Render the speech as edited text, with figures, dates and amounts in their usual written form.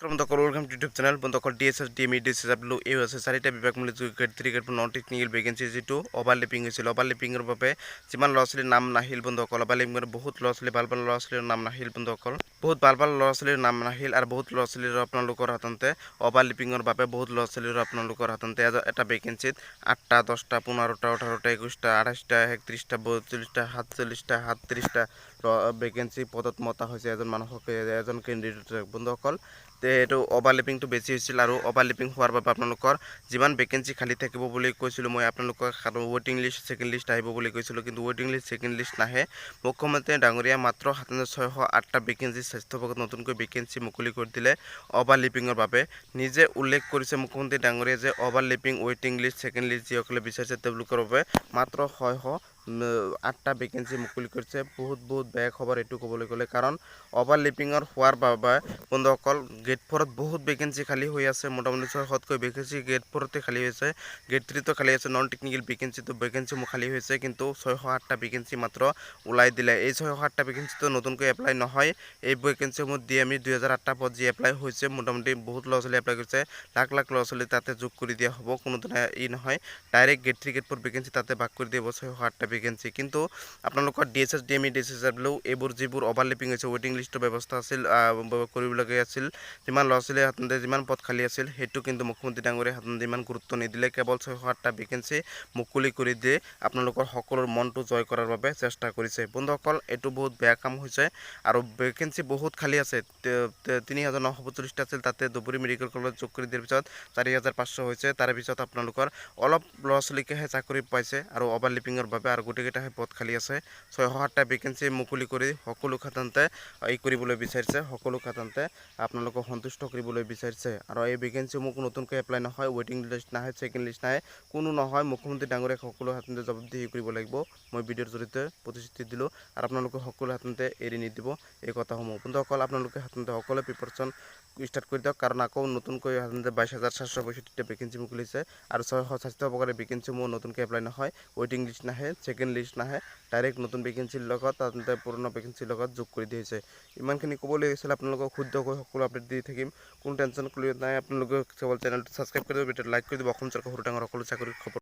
বন্ধুসকল, welcome to YouTube channel. বন্ধুসকল, DSS, DME, DSW এই হৈছে চাৰিটা বিভাগ মিলি grade three, grade four non technical vacancy যিটো অভাৰলেপিং হৈছিল। অভাৰলেপিঙৰ বাবে যিমান ল'ৰা ছোৱালীৰ নাম নাহিল বন্ধুসকল, অভাৰলেপিঙৰ বহুত ল'ৰা ছোৱালী, ভাল ভাল ল'ৰা ছোৱালীৰ নাম নাহিল বন্ধুসকল। বহুত ভাল ভাল ল'ৰা ছোৱালীৰ নাম নাহিল আৰু বহুত ল'ৰা ছোৱালীৰ আপোনালোকৰ সাধাৰণতে অভাৰলেপিঙৰ বাবে বহুত ল'ৰা ছোৱালীৰ আপোনালোকৰ সাধাৰণতে এটা ভেকেঞ্চিত আঠটা, 10টা, 15টা, 18টা, 21টা, 28টা, 31টা, 42টা, 47টা, 37টা ভেকেঞ্চি পদত মতা হৈছে এজন মানুহক, এজন কেণ্ডিডেট। বন্ধুসকল, তে এইটো অভাৰলেপিংটো বেছি হৈছিল আৰু অভাৰলেপিং হোৱাৰ বাবে আপোনালোকৰ যিমান ভেকেঞ্চি খালী থাকিব বুলি কৈছিলোঁ মই আপোনালোকক, ৱেইটিং লিষ্ট, ছেকেণ্ড লিষ্ট আহিব বুলি কৈছিলোঁ, কিন্তু ৱেইটিং লিষ্ট, ছেকেণ্ড লিষ্ট নাহে। মুখ্যমন্ত্ৰী ডাঙৰীয়া মাত্ৰ সাতাৱন্ন 608টা ভেকেঞ্চি স্বাস্থ্য বিভাগত নতুনকৈ ভেকেঞ্চি মুকলি কৰি দিলে অভাৰলেপিঙৰ বাবে। নিজে উল্লেখ কৰিছে মুখ্যমন্ত্ৰী ডাঙৰীয়াই যে অভাৰলেপিং, ৱেইটিং লিষ্ট, ছেকেণ্ড লিষ্ট যিসকলে বিচাৰিছে, তেওঁলোকৰ বাবে মাত্ৰ 608টা ভেকেঞ্চি মুকলি কৰিছে। বহুত বহুত বেয়া খবৰ এইটো ক'বলৈ গ'লে, কাৰণ অভাৰলেপিঙৰ হোৱাৰ বাবে বন্ধুসকল, গ্ৰেড ফ'ৰত বহুত ভেকেঞ্চি খালী হৈ আছে। মোটামুটি 600তকৈ ভেকেঞ্চি গ্ৰেড ফ'ৰতে খালী হৈছে, গ্ৰেড থ্ৰীতো খালী আছে, নন টেকনিকেল ভেকেঞ্চিটো ভেকেঞ্চিসমূহ খালী হৈছে। কিন্তু 608টা ভেকেঞ্চি মাত্ৰ ওলাই দিলে। এই 608টা ভেকেঞ্চিটো নতুনকৈ এপ্লাই নহয়। এই ভেকেঞ্চিসমূহ দি আমি 2008টা পদ যি এপ্লাই হৈছে, মোটামুটি বহুত ল'ৰা ছোৱালী এপ্লাই কৰিছে, লাখ লাখ ল'ৰা ছোৱালী তাতে যোগ কৰি দিয়া হ'ব। কোনো ধৰণে ই নহয়, direct grade three, grade four vacancy তাতে ভাগ কৰি দিব 608টা ভেকেঞ্চি। কিন্তু আপোনালোকৰ DSS, DME, DSSW এইবোৰ যিবোৰ অভাৰলেপিং হৈছে, ৱেইটিং লিষ্টৰ ব্যৱস্থা আছিল, কৰিবলগীয়া আছিল, যিমান ল'ৰা ছোৱালীয়ে সাধাৰণতে যিমান পদ খালী আছিল, সেইটো কিন্তু মুখ্যমন্ত্ৰী ডাঙৰীয়াই সাধাৰণতে ইমান গুৰুত্ব নিদিলে। কেৱল 608টা ভেকেঞ্চি মুকলি কৰি দিয়ে আপোনালোকৰ সকলোৰ মনটো জয় কৰাৰ বাবে চেষ্টা কৰিছে। বন্ধুসকল, এইটো বহুত বেয়া কাম হৈছে আৰু ভেকেঞ্চি বহুত খালী আছে। 3945টা আছিল, তাতে ধুবুৰী মেডিকেল কলেজ যোগ কৰি দিয়াৰ পিছত 4500 হৈছে। তাৰে পিছত আপোনালোকৰ অলপ ল'ৰা ছোৱালীকেহে চাকৰি পাইছে আৰু অভাৰলেপিঙৰ বাবে আৰু গোটেইকেইটাহে পদ খালী আছে। 608টা ভেকেঞ্চি মুকলি কৰি সকলো সাধাৰণতে এই কৰিবলৈ বিচাৰিছে, সকলো সাধাৰণতে আপোনালোকক সন্তুষ্ট কৰিবলৈ বিচাৰিছে। আৰু এই ভেকেঞ্চিসমূহ নতুনকৈ এপ্লাই নহয়, ৱেইটিং লিষ্ট নাহে, ছেকেণ্ড লিষ্ট নাহে, কোনো নহয়। মুখ্যমন্ত্ৰী ডাঙৰীয়াক সকলো সাধাৰণতে জবাবদিহি কৰিব লাগিব। মই ভিডিঅ'ৰ জৰিয়তে প্ৰতিশ্ৰুতি দিলোঁ আৰু আপোনালোকে সকলো সাধাৰণতে এৰি নিদিব এই কথাসমূহ। বন্ধুসকল, আপোনালোকে সাধাৰণতে সকলোৱে প্ৰিপাৰেশ্যন ষ্টাৰ্ট কৰি দিয়ক, কাৰণ আকৌ নতুনকৈ সাধাৰণতে 22,765টা ভেকেঞ্চি মুকলিছে আৰু 600 স্বাস্থ্য প্ৰকাৰৰ ভেকেঞ্চিসমূহ নতুনকৈ এপ্লাই নহয়, ৱেইটিং লিষ্ট নাহে, ছেকেণ্ড লিষ্ট নাহে, ডাইৰেক্ট নতুন ভেকেঞ্চিৰ লগত সাধাৰণতে পুৰণা ভেকেঞ্চিৰ লগত যোগ কৰি দিয়া হৈছে। ইমানখিনি ক'বলৈ গৈছিল। আপোনালোকক শুদ্ধকৈ সকলো আপডেট দি থাকিম, কোনো টেনশ্যন কৰি নাই। আপোনালোকে কেৱল চেনেলটো ছাবস্ক্ৰাইব কৰি দিব, ভিডিঅ'টো লাইক কৰি দিব। অসম চৰকাৰ সৰু ডাঙৰ সকলো চাকৰিৰ খবৰ